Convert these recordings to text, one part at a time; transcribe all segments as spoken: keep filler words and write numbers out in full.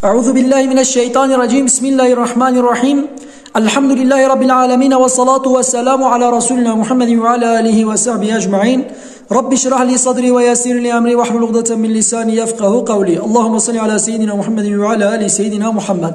أعوذ بالله من الشيطان الرجيم. بسم الله الرحمن الرحيم. الحمد لله رب العالمين، والصلاة والسلام على رسولنا محمد وعلى آله وصحبه أجمعين. رب اشرح لي صدري ويسر لي أمري واحلل عقدة من لساني يفقهوا قولي. اللهم صل على سيدنا محمد وعلى آل سيدنا محمد.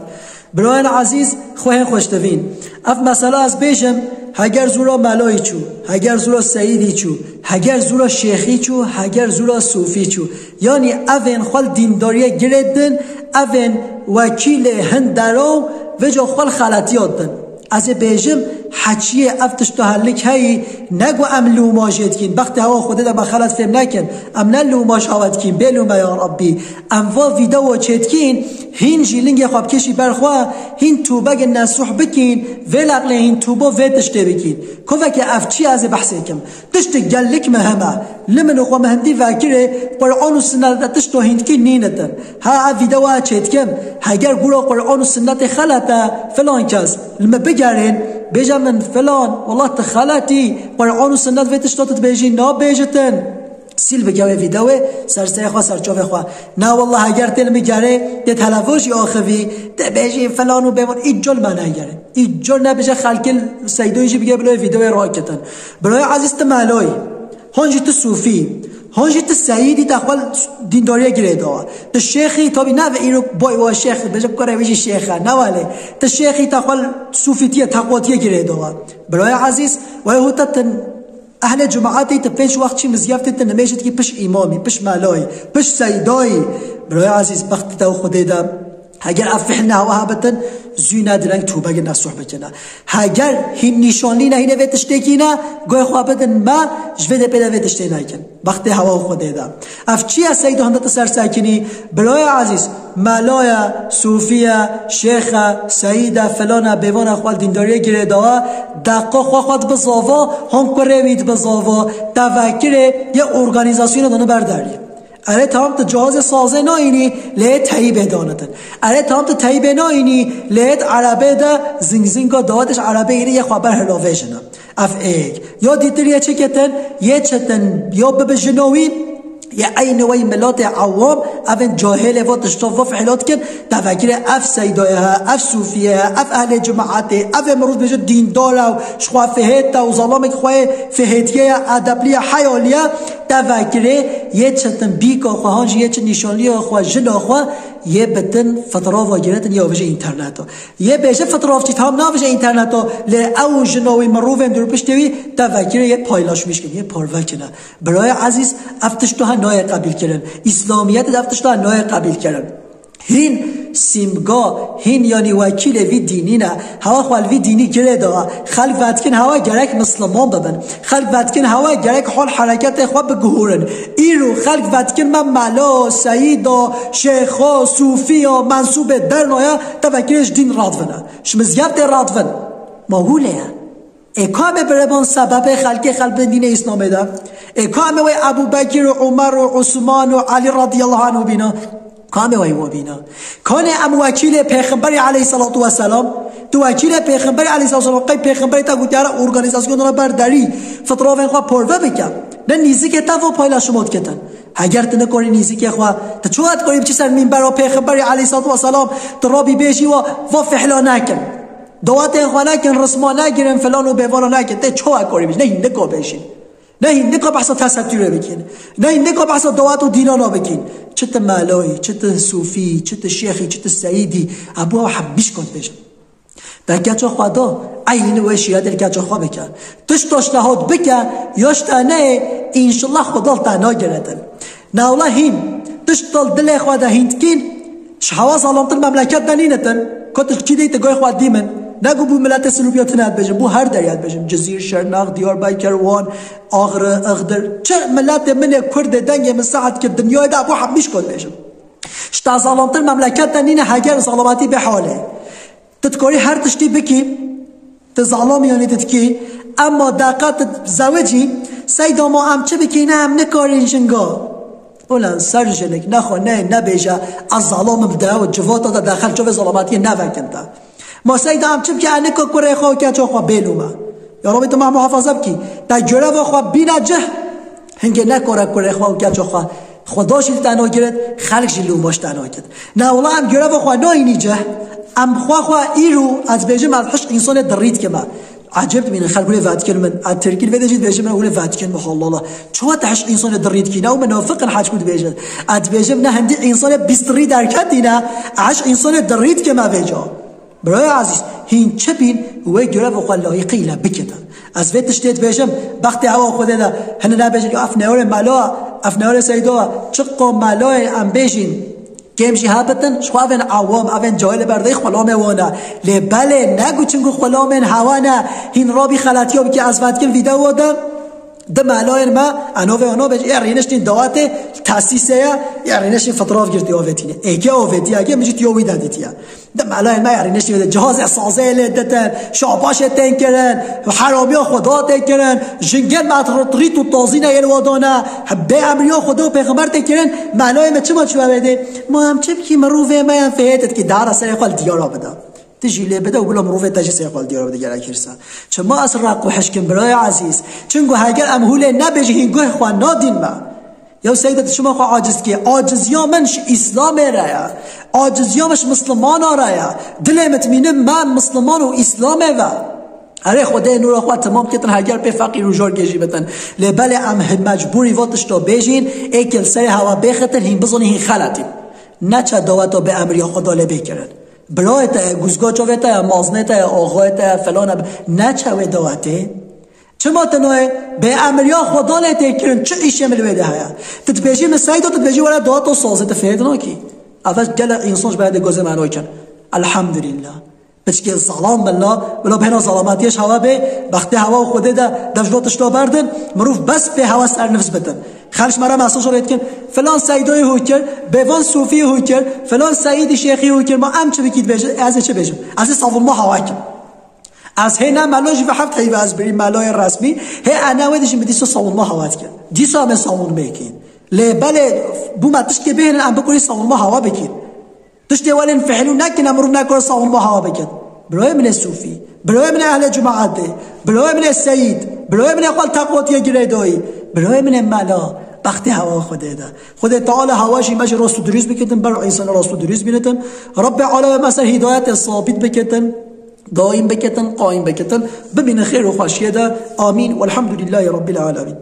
Birayên ezîz, xwehên xweştivîn. Ev mesela ez bêjim, heger zûra melayî çû, heger zûra seyîdî çû, heger zûra şêxî çû, heger zûra sûfî çû. Yanî evên xwe li dîndariyê girê din, evên wekîlê hin dera û vêca xwe li xeletiya din. Ez ê bêjim, heçiyê ev tişta helik heyî, ne ku em lûma jê dikîn, bextê hewa Xwedê de me xelet fêm nekin. Em ne lûma ji hewa dikîn, bê lûme ya Rabbî. Em va vîdewa çêdikîn, hîn jî lingê xwe bikêşî ber xwe, hîn tûbegin nesûh bikîn, vê leqlê hîn tûbo vê tiştê bikîn. Kovekê ev çi ez ê behsê kim? Tiştek gellik mihim e. Li min û xwe min hindî vekirê, Qur'an û sinnet de tişto hîn dikî nînitin. Ha ev vîdewa çêdikim, heger gura Qur'an û sinnetê xelet e, filan kes, li min bigerên, bêje min filan, wallah tu xeletî, Qur'an û sinnet vê tişta tu dibêjî nabêjitin. Sil bike wê vîdeoyê, ser serê xwe, ser çavê xwe. Na wallah, heger tê li min gerê, tê telefon jî axivî, tê bêjî filan û bêvan, îco li me negere. Îco nebêje xelkê li Seydoyê jî bike bila wê vîdeoyê rakitin. Birayê ezîz, tu melayî, han jî tu sûfî, han jî tu seyîdî, te xwe li dîndariyê girê dawa. Tu şêxî, tabî ne ve îro boy wa şêx, bêje kure wî jî şêx e. Ne welê, tu şêxî, te xwe li sûfîtiyê, teqwatiyê girê dawa. Birayê ezîz, wê hû te tin Ehlê cemaetê, tu pênc wext çî mizgeftê, tu nimêjî dikî piş îmamî, piş melayî, piş seydayî. Birayê ezîz, bextê te û Xwedê de, heger ev fihl ne hewa hebitin, zû ne direng tûbegin nesûh bikine. Heger hîn nîşanlî ne, hînê vê tiştêkî ne, guhê xwe bidin me, ji vê dê pê de vê tiştê nekin. Bextê hewa û Xwedê de. Ev çi ye seyda hinde tu ser sekinî? Birayê ezîz, mela ye, sûfî ye, şêx e, seyîd e, filan e, bêvan e, xwe li dîndariyê girê dawa, deqa xwe xwe dibe zava, han kurê wî dibe zava, tevekirê yê organîzasyonê dane ber deriyê. Erê tamam tu cihazê sazê nayînî, lê yê teyîbê danitin. Erê tamam tu teyîbê nayînî, lê yê di erebê de zingzinga dawa, tu ji erebê înî yê xwe ber hilavêjine. Ev êk. Ya dîtir yê çi ketin, yê çetin, ya bibe jina wî, yê eynî wey milatê ewam, evên cahilê va tişta va fihla dikin, tevekirê ev seydaye he, ev sûfiye he, ev ehlê cemaetê, ev ê mirov bêje dîndar e û ji xwe fihêt e û zalamek xwe yê fihêtiye ye, edebliye, heyaliye, tevekirê yê çetin bîka xwe, han jî yê çi nîşanliya xwe, jina xwe, yê bitin fitrava giretin, ya bêje înterneta. Yê bêje fitrav çî tam navêje înterneta, lê ew û jina wî, mirovên dûrpiştê wî, tevekirê yê paylaşmîş kin, yê parve kine. Birayê ezîz, ev tişta he nayê qebîlkirin. Îslamiyetê de ev tişta he nayê qebîlkirin. Hîn sîmga, hîn yanî wekîlê vî dînî ne. Hewa xwe li vî dînî girê dawa. Xelk vedikin hewa gerek misliman bibin. Xelk vedikin hewa gerek hol hereketê xwe biguhurin. Îro xelk vedikin me melo, seyîdo, şêxo, sûfiyo, mensûbê dernoya, tevekirê ji dîn radivine. Ji mizgeftê radivin. Ma hûlê ye. Ê ka em ê birebon sebebê xelkê xelbin dînê Îslamê de? Ê ka em ê wey Ebû Bekir û Umer û Usman û Elî radiyallahu anhu bîna? Ka em ê wey wa bîna? Kanê em wekîlê Pêxemberê aleyhissalatu vesselam? Tu wekîlê Pêxemberê aleyhissalatu vesselam, qey Pêxemberê te gotiye re organîzasyonê re ber derî, fitravên xwe porve bike. Ne nîzikê te vo paylaşimo diketin. Heger tu nikorî nîzikê xwe, tu çawa dikorî biçî ser mînbera Pêxemberê aleyhissalatu vesselam, tu rabî bêjî wa, va fihla nekin. Dawetên xwe nekin, risma negirin, filan û bêvana nekin. Tê çawa korî bî? Ne hîn nika bêjin. Ne hîn nika behsa tesetûrê bikin. Ne hîn nika behsa dawet û dînana bikin. Çi tu melayî, çi tu sûfî, çi tu şêxî, çi tu seyîdî. Ebu hemîş got bêjin. Te keça xwe da, eynî wê şîretê li keça xwe bike. Tişta ji te hat bike, ya ji te neyê, înşillah Xweda li te nagiretin. Newla hîn, tişta li dilê xwe de hîn dikîn, ji hewa zalamtir memleket de nînitin, ku tu çî dî tu goy xwe dî min, ne ku bû miletê Silûbiya tune dibêjin, bû her derya dibêjin, Cizîr, Şirnex, Diyarbekir, Wan, Axri, Ixdir, çi miletê min ê Kurdê dengê min saet kir dinyayê de, bû hemîş ku dibêjin. Ji te zalamtir memleket de nîne heger zalametî bê halê. Tu dikarî her tiştî bikî, tu zalamî yanî tu dikî, emma deqa tu zewicî, seyda ma em çi bikî, ne em nikarîn jinga. Ulan ser jinik, nexwe neyê nebêje, ez zalam im de û civata de dexel çavê zalametiyê nevekin te. Ma seyda em çi bikî, ez nika kurê xwe û keça xwe bêlûme. Ya Rabî tu me muhafaza bikî. Te göreva xwe bîne cih, hingê nekare kurê xwe û keça xwe Xweda jî li te nagiret, xelk jî li wan baş te nagiret. Na wela em göreva xwe nayînî cih, em xwe xwe îro ez bêjim ez hişt însanê dirî dikime. Ecêb dibînin xelk wê vedikin min, ez tirkî vê de jî dibêjim min wê vedikin min, Allah Allah. Çawa te hişt însanê dirî dikî? Ne û munafiqin heçkû dibêjin. Ez dibêjim ne hindî însanê bîst dirî derketîne, ez hişt însanê dirî dikime vêca. Birayê ezîz, hîn çi bîn wê göreva xwe layiqî ile bikete. Ez vê tiştê dibêjim, bextê hewa Xwedê de hine nebêjin, ya ev newrê mela, ev newrê seyda, çiqa melayê em bêjin, kêm jî hebitin, ji xwe evên awam, evên cahilê berdeyî xulamê wan e. Lê belê, ne ku çinku xulamên hewa ne, hîn rabî xeletiya bike, ez vedikim vîdeoya de, di melayên me, enovê ono bêjin, ê rîniştîn dawetê, tesîsê ye, ê rîniştîn fitrav girtî avêtîne. Êkê avêtiye, êkê min jî tiyo wî de dîtiye. Di melayên me yarî neşî de cihazê sazê lê ditin, şabaşê tên kirin, heramiya Xweda tê kirin, jingên me rît û tazîne yên wa dane, bê emriya Xweda û pêxember tê kirin, melayê me çima çûye wê dê? Ma em çi bikî mirovê me yan fihê te dikî dara serê xwe li diyara bide. Tu jî lê bide û bila mirovê te jî serê xwe li diyara bide gerekirse. Çima ez req û hişkim birayê ezîz? Çunku heger em hûlê nebêjin hîn guh xwe nadîn me. Ya Seyda, tu çima xwe aciz dikî? Aciziya min ji Îslamê re ye. Aciziya min ji Mislimana re ye. Dilê min dimîne me Misliman û Îslamê ve. Erê, Xwedê nûra xwe temam kitin, heger pê feqîr û jorgê jî bitin. Lê belê em hi-, mecbûrî va tişta bêjîn, ê ke li serê hewa bêxitin, hîn bizanî hîn xeletîn. Neçe daweta bi emriya Xweda lê bê kirin. Birayê te ye, guzga çavê te ye, maznê te ye, axayê te ye, filan e, neçe wê dawetê. Çima te nayê? Bê emriya Xweda lê tê kirin, çi îşê min li wê de heye? Tu dibêjî min Seydo, tu dibêjî were dawet û sazê, tu fêr nakî. Ev gelek însan ji ber dê gozê me nakin. Elhamdülillah. Piçkê zalam bila, bila bêhna zalamatiye ji hewa bê, bextê hewa û Xwedê de dev ji bo tişta berdin, mirov bes pê hewa ser nifs bitin. Xelk ji me re mesaj rê dikin, filan Seydoyê hû kir, bêvan Sofiyê hû kir, filan Seyîdî Şêxî hû kir, ma em çi bikî dibêjin, ez ê çi bêjim? Ez ê savunma hewa kim. Ez hê ne melo jî ve heft heyve ez birî meloyê resmî. Hê ene wê dijî min dîsa savunma hewa dikin. Dîsa me savunmê kîn. Lê belê bû me tiştê bihênin em bikurî savunma hewa bikîn. Tiştê welên fihlû nekin em mirov nekore savunma hewa bikin. Birayê min ê sûfî. Birayê min ê ehlê cumaetê. Birayê min ê seyîd. Birayê min ê xwe li teqwatiye girêdayî. Birayê min ê mela. Bextê hewa Xwedê de. Xwedê Teala hewa jî me jî rast û dirûst bikitin, ber însanê rast û dirûst bînitin. Rabbê Ala me ser hîdayetê sabît bikitin. Daîm bikitin, qaîm bikitin, bimînin xêr û xweşiyê de. Amîn. Welhamdulîllahî Rabbil Alemîn.